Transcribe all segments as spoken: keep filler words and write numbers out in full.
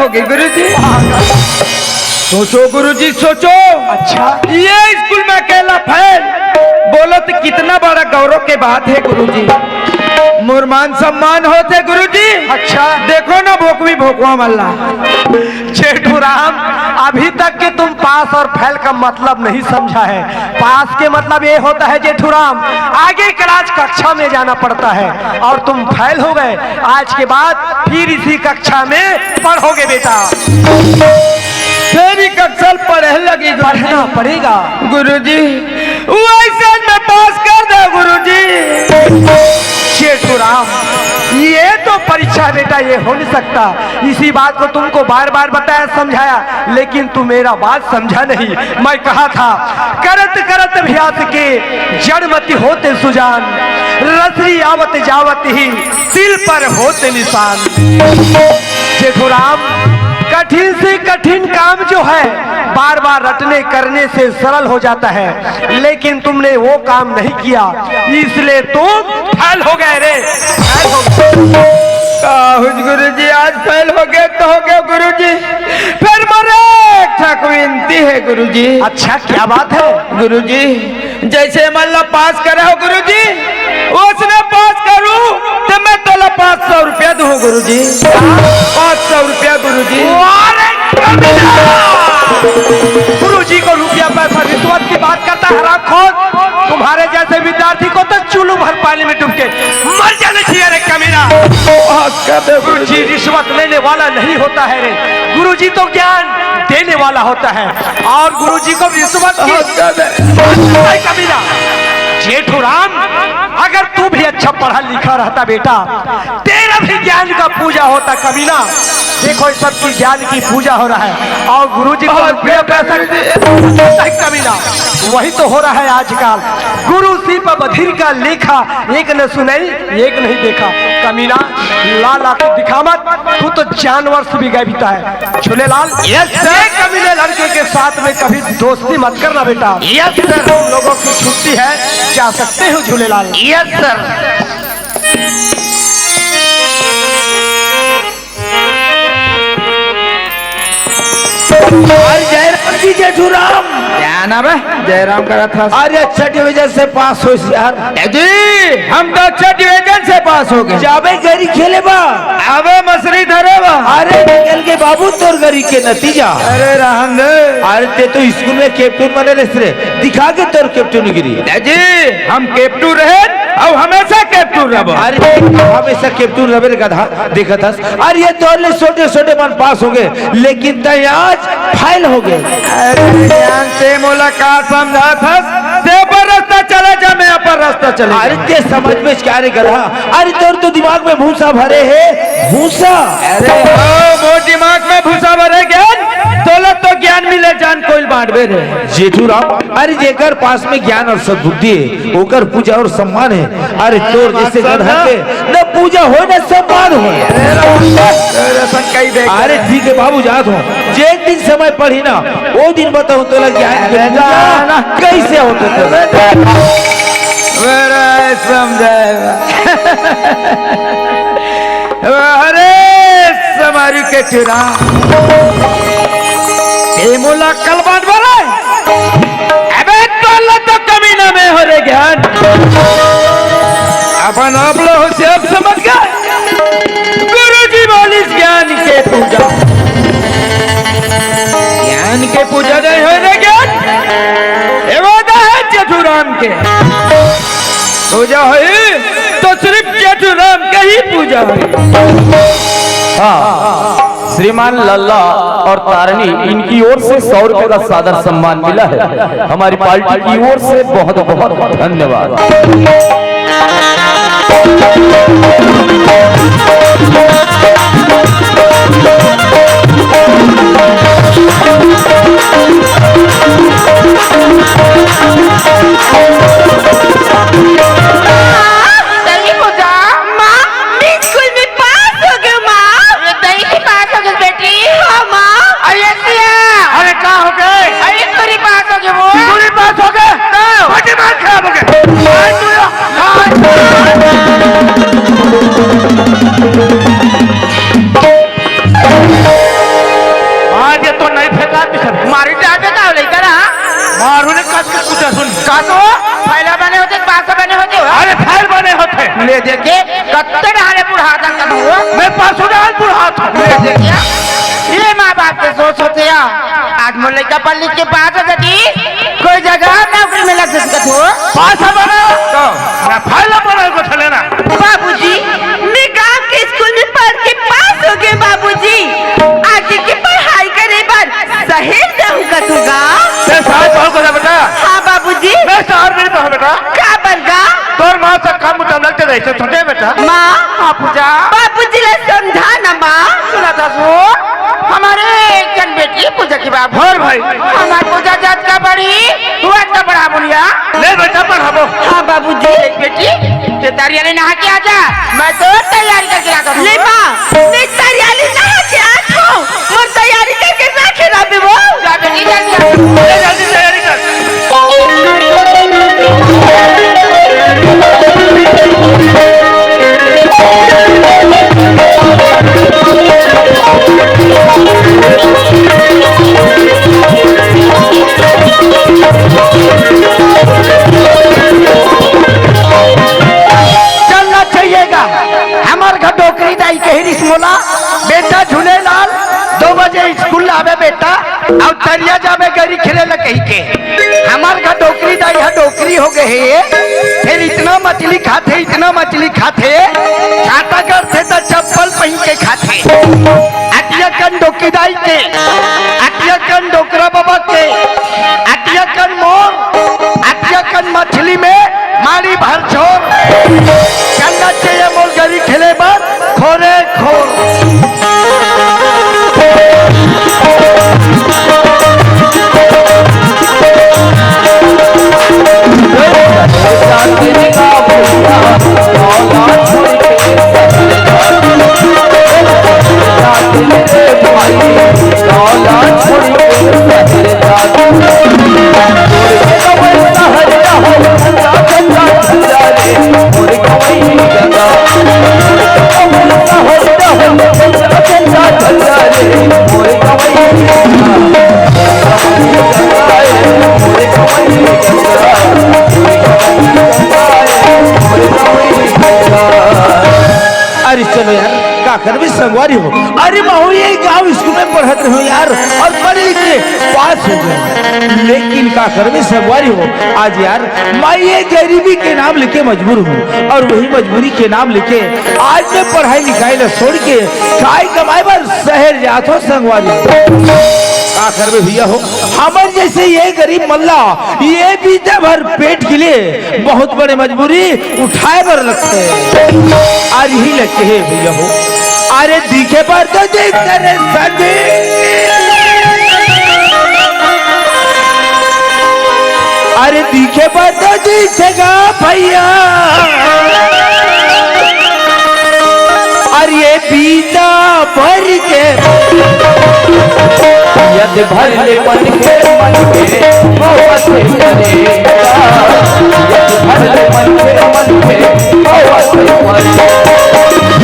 होगी गुरुजी। सोचो गुरुजी, सोचो। अच्छा। ये स्कूल में अकेला फेल, बोलो तो कितना बड़ा गौरव के बात है गुरुजी। मोर मान सम्मान होथे गुरुजी। अच्छा। देखो ना भोकवी भोकवा मल्ला। जेठू राम, अभी तक के तुम पास और फेल का मतलब नहीं समझा है। पास के मतलब ये होता है जेठू राम, आगे क्लास कक्षा में जाना पड़ता है और तुम फेल हो गए। आज के बाद फिर इसी कक्षा में पढ़ोगे बेटा। फेर कक्षा पढ़े लगी गुरुजी। पढ़ना पड़ेगा। गुरुजी, वैसे में पास कर दे गुरुजी। जेठू राम, ये तो परीक्षा है बेटा, ये हो नहीं सकता। इसी बात को तुमको बार बार बताया, समझाया, लेकिन तू मेरा बात समझा नहीं। मैं कहा था, करत करत अभ्यास के जड़मति होते सुजान, रसरी आवत जावत ही तिल पर होते निशान। जेठू राम, कठिन से कठिन काम जो है, बार बार रटने करने से सरल हो जाता है, लेकिन तुमने वो काम नहीं किया, इसलिए तुम फेल हो गए रे, फेल हो गए। का हुज गुरुजी, आज फेल हो गए तो हो गए गुरुजी। फिर मोरे एक ठक विनती है गुरुजी। अच्छा, क्या बात है? गुरुजी, जैसे मन ला पास करे हो गुरुजी, उसने पास करूं तो मैं तोला पाँच सौ रुपया दूं गुरुजी। पाँच सौ रुपया गुरुजी। अरे कमीना! गुरुजी को रुपया पैसा रिश्वत की बात करता है हरामखोर। तुम्हारे जैसे विद्यार्थी को तो चूल्लू भर पानी में डूब के मर जाना चाहिए रे कमीना। गुरुजी रिश्वत लेने वाला नहीं होता है रे, गुरुजी तो ज्ञान देने वाला होता है। और गुरुजी को रिश्वत की बात करता है कमीना। जेठू राम, अगर तू भी अच्छा पढ़ा लिखा रहता बेटा, तेरा भी ज्ञान का पूजा होता कमीना। देखो, ये सब की ज्ञान की पूजा हो रहा है और गुरुजी को रुपया पैसा कमीना, वही तो हो रहा है आजकल। गुरु सिप बधिर का लेखा, एक न सुनई, एक नहीं देखा। कमीना, ला ला के दिखा मत, तू तो जानवर से भी गए बीता है। Jhulelal, yes sir. ये कमीने लड़के के साथ में कभी दोस्ती मत करना बेटा। Yes sir. तुम लोगों की छुट्टी है, जा सकते हो झूलेलाल। Yes sir. अरे जयराम जी, जेठू राम। क्या नाम है? जयराम करा था। अरे अच्छा डिवीजन से पास हो यार। ए जी, हम तो अच्छा डिवीजन से पास हो गए। जाबे गरी खेले बा। अबे मसरी धरे बा। अरे निकल के बाबू तोर गरी के नतीजा। अरे रहन दे। अरे ते तो स्कूल में कैप्टन बने रहे रे, दिखा के तोर कैप्टन गिरी। ए जी, हम कैप्टन रहे और हमेशा कैप्टन रहबो। अरे हमेशा कैप्टन रहबे रे गधा, देखत हस। अरे ये तोर ले छोटे छोटे मन पास हो गए, लेकिन तय आज फेल हो गए। अरे जान, ते मोला का समझात हस? ते अपन रास्ता चला जा, मैं अपन रास्ता चले अरे जा। ते समझ में क्या रे गधा? अरे तोर तो दिमाग में भूसा भरे है, भूसा। अरे हो, मोर दिमाग में भूसा भरे ज्ञान, तोला तो ज्ञान मिले जान कोई बांटबे रे। जेठू राम, अरे जेकर पास में ज्ञान और सद्बुद्धि है, ओकर पूजा और सम्मान है। अरे तोर जैसे गधा के न पूजा होय न सम्मान होय। अरे अरे ठीक है बाबू, जात हो, जे दिन समय पढ़ी ना, वो दिन बताऊं तोला ज्ञान के पूजा कैसे होते थे। अरे समझाएगा। अरे समारू के चुरा, ए मोला कल बांट बोले। अबे तोला तो कमीना मैं हो रे ज्ञान। अपन आप लो होशियार समझ गए। गुरुजी बोलिस ज्ञान के पूजा। ज्ञान के पूजा नहीं हो रे ज्ञान। ये वादा है जेठू राम के। पूजा होई तो सिर्फ जेठू राम के ही पूजा होई। हाँ। श्रीमान लल्ला और तारणी, इनकी ओर से सौ रुपए का सादर सम्मान मिला है। हमारी पार्टी की ओर से बहुत बहुत धन्यवाद। माँ, मैं स्कूल में पास हो गया, माँ। अरे, तई भी पास हो गई, बेटी। हाँ, माँ। अरे, सिया। अरे, का हो गए? अरे, तू भी पास हो गया, वो। तू भी पास हो गया? तो। बड़ी मार खराब हो गया। आज तू यो-, आज। का तो फैला बने होथे, पासा बने होथे हो? अरे, फैल बने होथे। ले देखे, कत्ते डहारे बुढ़ाथन का हो? मैं परसों डहार बुढ़ाथंव। ले देखे, ये माँ बाप के सोच होथे या। आज मोर लइका पढ़ लिख के पास हो जाती, कोई जगह नौकरी में लग सकत हो। पासा बने हो? तो? ना फैला बने को चले ना। बाबूजी, मैं गांव के स्कूल में पढ़ के पास हो गए बाबूजी। आगे की पढ़ाई करे बर शहर जाहूं का तू गा? ते शहर पढ़ को जा बेटा। हाँ बाबूजी। मैं शहर में नहीं पढ़ बेटा। का बर गा? तोर माँ से काम मुताबिक ते ऐसे सोचे बेटा। माँ। हाँ पूजा। बाबूजी ला समझा ना माँ। सुना था सो, हमारे एक जन बेटी पूजा की बाप। और भाई। हमार पूजा जात का बड़ी, तू आज का बड़ा बुढ़िया। ले बेटा पढ़ाबो। हाँ बाबूजी। देख बेटी, ते तरिया ले नहा के आजा, मैं तो तैयारी करके आता हूँ। ले माँ, मैं तरिया ले नहा के आत हूँ, मोर तैयारी करके रखे रहबे वो। जा बेटी, जल्दी आ। ले जल्दी तैयारी कर। चलना चाहिए गा। हमर घर डोकरी दाई कही रिस मोला, "बेटा झूलेलाल, दो बजे स्कूल आवे बेटा, अउ तरिया जावे गरी खेले ला," कही के। हमर घर डोकरी दाई ह डोकरी हो गए हे, फिर इतना मछली खाथे, इतना मछली खाथे, छाता करथे त चप्पल पहिन के खाथे। अटिया कन डोकरी दाई के, अटिया कन डोकरा बाबा के, अटिया कन मोर, अटिया कन मछली में माड़ी भर झोर। चलना चाहिए मोर गरी खेले बर खोरे खोर। अरे चलो यार, का करबे संगवारी हो। अरे महू ये गांव स्कूल में पढ़त रहो यार, अउ पढ़ लिख के पास हो गए, लेकिन का करबे संगवारी हो, आज यार मैं ये गरीबी के नाम लेके मजबूर हूँ, अउ वही मजबूरी के नाम लेके आज मैं पढ़ाई लिखाई ला छोड़ के काय कमाए बर शहर जात हो संगवारी हो। का करबे भैया हो, हमर जइसे ये गरीब मन ला ये बीता भर पेट के लिए बहुत बड़े मजबूरी उठाए बर लगथे। अरे यही लगथे हे भैया हो। अरे दिखे बर तो दिखथे रे संगी। अरे दिखे बर तो दिखथे गा भैया। अरे ये बीता भर के यद भर ले मन के, मन के होवत करेगा। यद भर ले मन के, मन के होवत करेगा।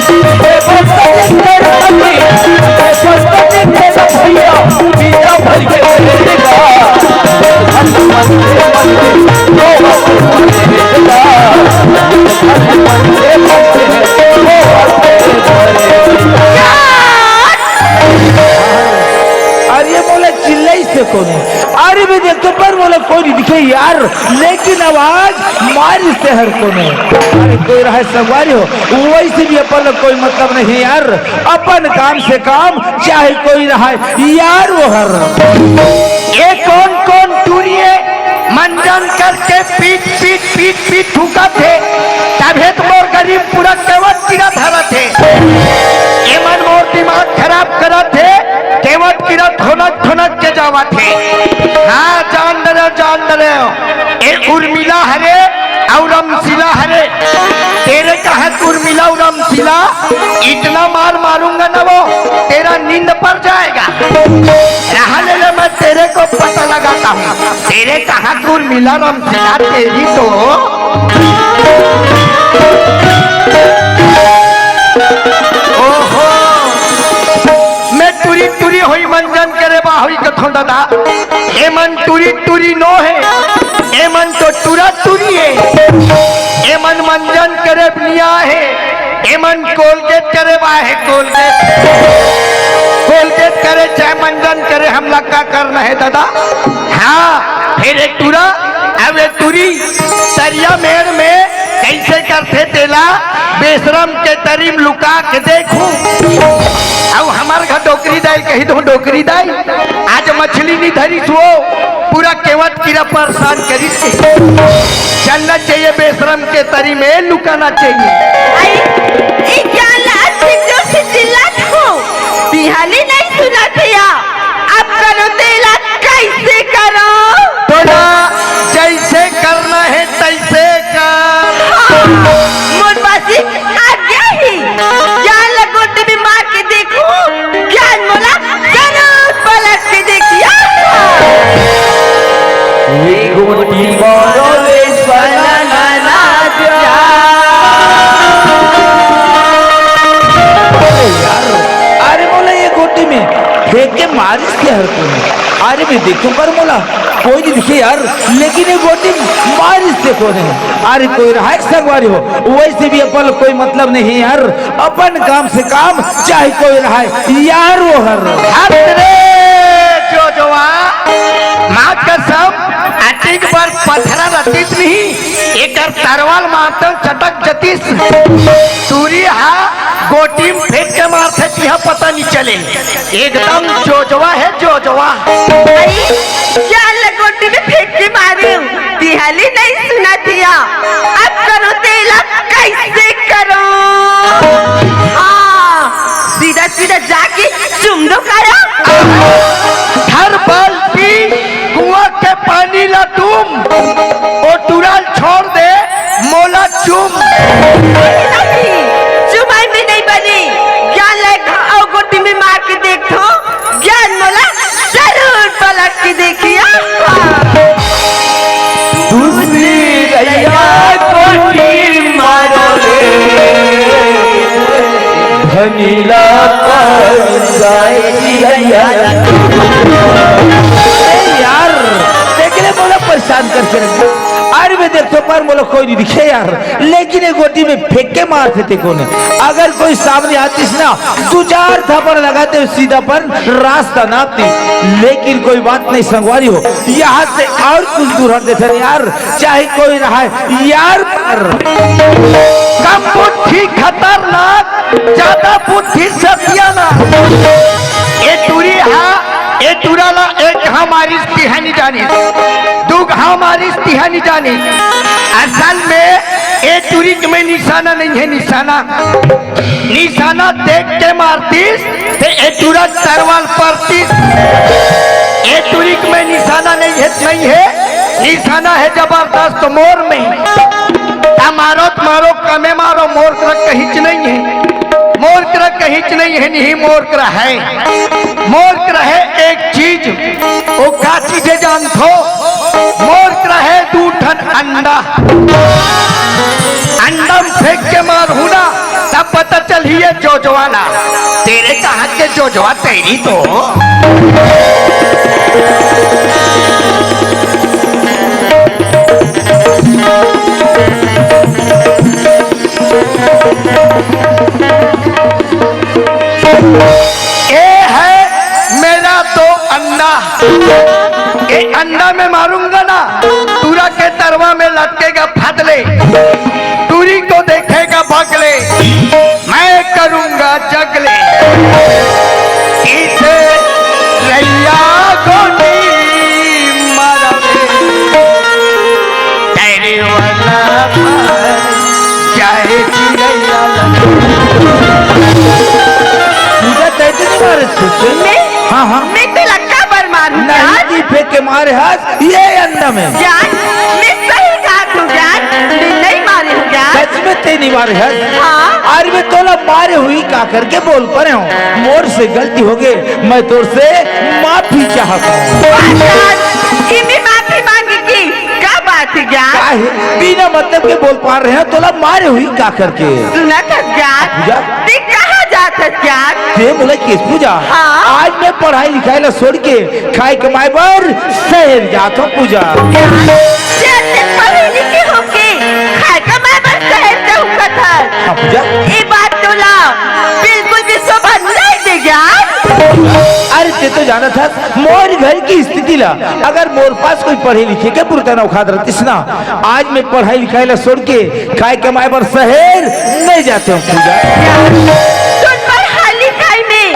हे बसंत कर कभी, हे बसंत कर भैया, बीता भर के करेगा। यद भर ले मन के, मन के होवत करेगा। यद भर ले मन के, मन के होवत करेगा। अरे मोला चिल्लाइस ते कोन हे? अरे मैं देखथों पर मोला कोई नहीं दिखे यार, लेकिन आवाज मारिस ते हर कोन हे। अरे कोई रहय संगवारी हो, वइसे भी अपन ला कोई मतलब नहीं हे यार, अपन काम से काम चाहे कोई रहय यार वो हर। ये कोन कोन टूरी हे? मंजन करके पीट पीट पीट पीट थूकत हे, तभे तो मोर गरीब पूरा केवट कीरा धरत हे। एमन मोर दिमाग खराब करत हे, केवट कीरा ठोनक ठोनक के जावत हे। हाँ, जान डरेव, जान डरेव, ए उर्मिला हरे अउ रमशीला हरे। तेरे कहाँ उर्मिला अउ रमशीला, इतना मार मारूंगा ना वो, तेरा नींद पर जाएगा। रहा ले ले, मैं तेरे को पता लगाता हूँ। तेरे कहाँ उर्मिला रमशीला तेरी तो। ओहो, मैं टूरी टूरी होई मंजन करे बा होई कथों दादा। एमन टूरी टूरी नो हे, एमन तो टूरा टूरी हे। एमन मंजन करे बर नइ आए हे, एमन कोलगेट करे बर आए हे, कोलगेट। कोलगेट करे चाहे मंजन करे, हमला का करना हे ददा? हाँ, फेर ए टूरा, अब ए टूरी तरिया मेड़ में कइसे करथे तेला बेसरम के तरी म लुका के देखहूं। अउ हमर घर डोकरी दाई कहि दो, डोकरी दाई आज मछली नइ धरिस वो, पूरा केवट कीरा परेशान करिस हे। चलना चाहिए बेसरम के तरी में लुकाना चाहिए। आई, ई ज्ञान ला अच्छी जोर से चिल्लात हो, बिहाली नइ सुनात हे या। अब करो तेला कइसे करो? तोला जइसे करना हे तइसे कर। हाँ, मोर बाजी आज्ञा हे। ज्ञान ला गोटी में मार के देखहूं, ज्ञान मोला जरूर पलट के देखिया। ये गोटी मारो रे सनना जा। अरे यार, अरे मोला ये गोटी में फेंक के मारिस के हर कोई। अरे मैं देखूं पर मोला कोई नइ दिखे यार, लेकिन ये गोटी मारिस ते कोन हे। अरे कोई रहय संगवारी हो, वइसे भी अपन कोई मतलब नइ हे यार, अपन काम से काम चाहे कोई रहय यार वो हर। हट रे जोजवा, माँ कसम, अतिक बर पथरा रतिस नहीं, एकर तरवाल मारतन चटक जतिस। टूरी हा गोटी म फेंक के मारथे, तिहा पता नइ चले। एकदम जोजवा हे, जोजवा। अरे, ज्ञान ला गोटी में फेंक के मारे हूं, बिहाली नइ सुनात हे या। अब करो तेला कइसे करो? हाँ, सीधा सीधा जाके चुम दो करो। हर बाल्टी कुआं के पानी ला तुम, ओ टूरा ल छोड़ दे, मोला चुम। नहीं, नहीं, चुमाई में नइ बनी। ज्ञान ला एक घाव गोटी में मार के देखथों, ज्ञान मोला जरूर पलट के देखिया। दूसरी रैया गोटी मारो रे, भनीला पर जाए रैया। अरे यार, देख ले, मोला परेशान करके रख दे। अरे मैं देखथों पर मोला कोई नइ दिखे यार, लेकिन ये गोटी में फेंक के मारथे ते कोन हे। अगर कोई सामने आतिस ना, दू चार थप्पड़ लगाते हुए सीधा अपन रास्ता नापतिस। लेकिन कोई बात नहीं संगवारी हो, यहाँ से अउ कुछ दूर हट देथन यार, चाहे कोई रहय यार पर। कम बुद्धि खतरनाक, ज्यादा बुद्धि सतियानास। ए टूरी हा, ए टूरा ला एक घाव मारिस तिहा नइ जानिस, दू घाव मारिस तिहा नइ जानिस। असल में ए टूरी के में निसाना नइ हे, निसाना। निसाना देख के मारतिस, ते ए टूरा तरवाल परतिस। ए टूरी के में निसाना नइ हे, नइ हे। निसाना हे जबरदस्त मोर में। त मारो त मारो, कमे मारो, मोर करा कहीच नइ हे। मोर करा कहीच नइ हे, नहीं मोर करा हे। मोर करा हे एक चीज, ओ का चीज हे जानथो? मोर करा हे दू ठन अंडा। अंडा म फेंक के मारहूं ना, तब पता चलही ये जोजवा ला। तेरे कहाँ के जोजवा तेरी तो। ये है मेरा तो अंडा। ये अंडा मैं मारूंगा ना, टूरा के तरवा में लटकेगा फटले, टूरी को देखेगा भगले, मैं करूंगा जगले। इसे रैया गोटी मारवे, तेरे वाला पर चाहे चिड़ैया लगे। पूजा तैं तो नइ मारे थे? मैं? हाँ, हाँ। मैं तो लक्का बर मारूं नहीं, यार। नहीं फेंक के मारे हस, ये अंडा में। जान, मैं सही कहा तू जान, मैं नइ मारे हूं जान। सच में तैं नइ मारे हस? हाँ। अरे मैं तोला मारे हुई का करके बोल परे हूं। मोर से गलती हो गई, मैं तोर से माफी चाहता हूं। वाह जान, इमे माफी मांगे की का बात हे जान? का हे? बिना मतलब के बोल पा रहे हैं, तोला मारे हुई का करके। सुनत हस जान, पूजा? ते कहाँ जात हस जान? ते मोला केस पूजा? हाँ। आज मैं पढ़ाई लिखाई ला छोड़ के खाए कमाए बर शहर जात हूँ पूजा। जान, जब ते पढ़े लिखे होके खाए कमाए बर शहर जाहूँ कथस। हाँ पूजा। ये बात तोला बिल्कुल भी शोभा नहीं दे जान। अरे ते तो जानत हस मोर घर की स्थिति ला, अगर मोर पास कोई पढ़े लिखे के पुरता नौखाद रहतिस ना, आज मैं पढ़ाई लिखाई ला छोड़ के खाए कमाए बर शहर नहीं जाते हूँ पूजा। सुन, पढ़ाई लिखाई में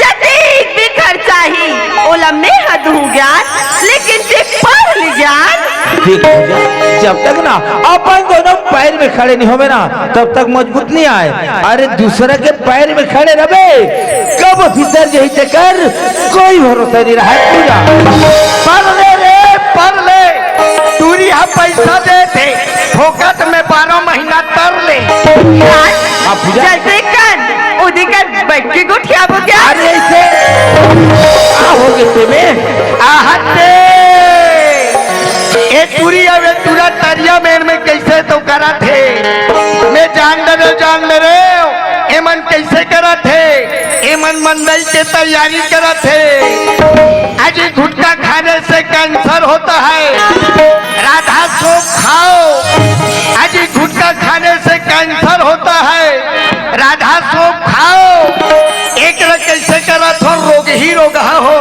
जतेक भी खर्चा ही, ओला मैं ह दूँ ज्ञान, लेकिन ते पढ़ ले ज्ञान। देख पूजा, जब तक ना अपन दोनों पैर में खड़े नहीं होवे ना, तब तक मजबूत नहीं आए। अरे दूसरा के पैर में खड़े रहे, कब फिसर जही तेकर कोई भरोसा नहीं रहा पूजा। पढ़ ले रे, पढ़ ले, टूरी हा पैसा देथे, फोकट में बारह महीना तर ले। हाँ पूजा। जल्दी कर, उदी कर, बैठ के गोठियाबो क्या? अरे ऐसे का हो गे ते में? आहते। ए टूरी अउ ए टूरा तरिया मेर में कैसे तो करत हे। मैं जान डरे, जान डरे, एमन कैसे करत हे? एमन मंदई के तैयारी करत हे। आज ये गुटखा खाने से कैंसर होता है, राधा सोप खाओ। आज ये गुटखा खाने से कैंसर होता है, राधा सोप खाओ। एक रंग कैसे करत हो, रोग ही रोग हो,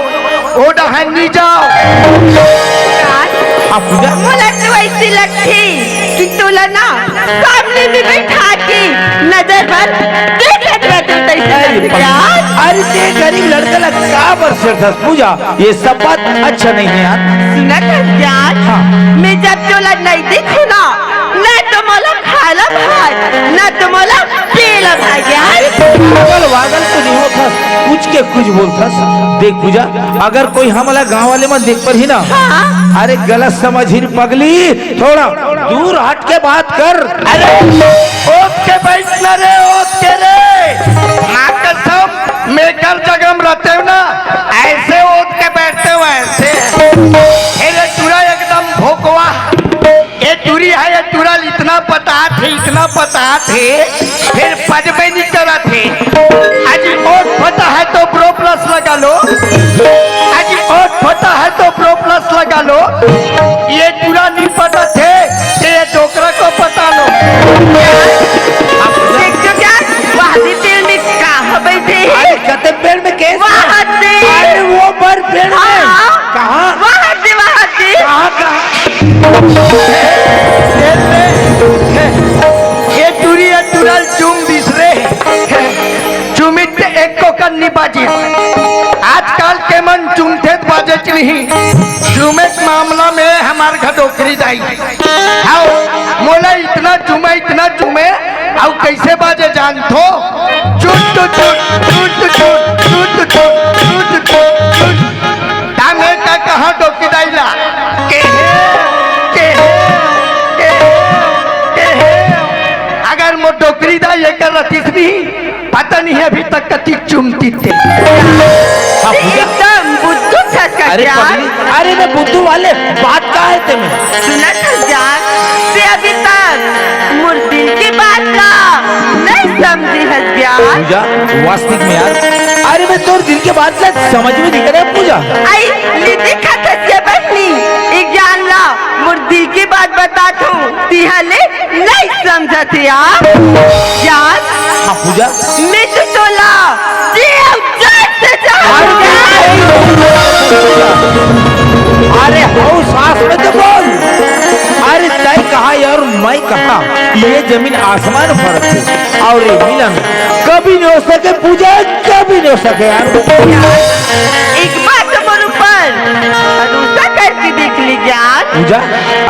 ओ डहन नी जाओ। हाँ पूजा। मोला तो ऐसी लगती कि तोला ना सामने में बैठा के नजर भर देखत रहते तैसे अरे लगते यार। अरे ते गरीब लड़का ला का बर छेड़थस पूजा, ये सब बात अच्छा नहीं है यार। सुनत हस ज्ञान, हाँ। मैं जब तोला नहीं देखूँ ना, ना तो मोला खाला भाई, ना तो मोला पीला भाई ज्ञान। अरे पागल वागल तो नहीं होथस, कुछ के कुछ बोलथस। देख पूजा, अगर कोई हमला गाँव वाले मन देख परही ना, हाँ। अरे गलत समझही पगली, थोड़ा दूर हट के बात कर। अरे, ओत के बैठ ना रे, ओत के रे। माँ कसम, मैं कर जगह में रहते हो ना, ऐसे ओत के बैठते हो, ऐसे। अरे, टूरा एकदम भोकवा। ए टूरी है, ए टूरा इतना पता थे, इतना पता थे। फिर पद में नहीं करत हे। आज ओत फटा है तो प्रो प्लस लगा लो, आज ओत फटा है तो प्रो प्लस लगा लो। ये टूरा नहीं पटत हे, तो ये डोकरा को पटा लो। देख तो क्या, वादी पेड़ में कहाँ बैठे हैं? अरे कते पेड़ में कैसे? वादी। अरे वो बर पेड़ में। हाँ। कहाँ? वादी, वादी। कहाँ, कहाँ? ए टूरी, ए टूरा ल चूम दिस रे। चूमित ते एको कन नी बाजिस। आजकल के मन चूमथे त बाजेच नहीं। चूमे के मामला में हमार घर डोकरी दाई। हाव, मोला इतना चूमे, इतना चूमे, अउ कैसे बाजे जानथो? चुट, चुट, चुट, चुट, चुट, चुट, चुट, चुट, चुट। ता मैं का कहाँ डोकरी दाई ला? के हे, के हे, के हे, के हे। अगर मोर डोकरी दाई एकर रतिस नहीं, पता नहीं अभी तक कति चुमती ते। हाँ, पूजा। एकदम बुद्धू छटका अरे ज्ञान। पगली, अरे मैं बुद्धू वाले बात का है ते में? सुनत हस ज्ञान, ते अभी तक मोर दिल के बात ला नहीं समझे हस ज्ञान। पूजा, वास्तविक में यार, अरे मैं तोर दिल के बात ला समझ में नहीं करे पूजा। आई, ले देखा खसिया बहनी, ए ज्ञान ला, मोर दिल के बात बतात हूँ, तिहा ले नहीं समझत हे यार। ज्ञान, हाँ पूजा। मैं तो तोला जी अउ जान से चाहत हूँ। अरे हऊ सास में तो बोल। अरे तय कहा यार, मैं कहा, ये जमीन आसमान फर्क है। और ये मिलन कभी नहीं हो सके पूजा, कभी नहीं हो सके यार। एक बार तो मोर ऊपर भरोसा करके देख ले ज्ञान। पूजा,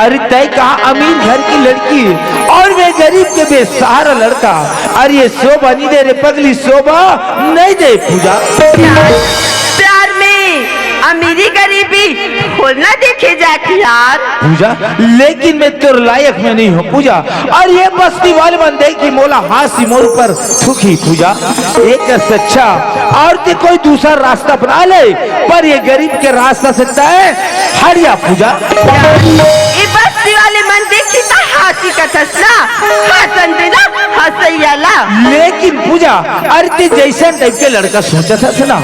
अरे तय कहा अमीर घर की लड़की और मैं गरीब के बेसहारा लड़का। अरे ये शोभा नहीं दे रे पगली, शोभा नहीं दे पूजा। प्यार में अमीरी गरीबी थोड़ी ना देखे जाती यार। पूजा, लेकिन मैं तोर लायक में नहीं हूँ पूजा। और ये बस्ती वाले मन देखी मोला हासी मोर ऊपर थूकी पूजा। एक सच्चा और ते कोई दूसरा रास्ता अपना ले, पर ये गरीब के रास्ता से तय हट जा पूजा। ये बस्ती वाले मन देखी त हासी कथस ना, हासन देना हसैया ला। लेकिन पूजा, अरे ते जैसन टाइप के लड़का सोचत हस ना,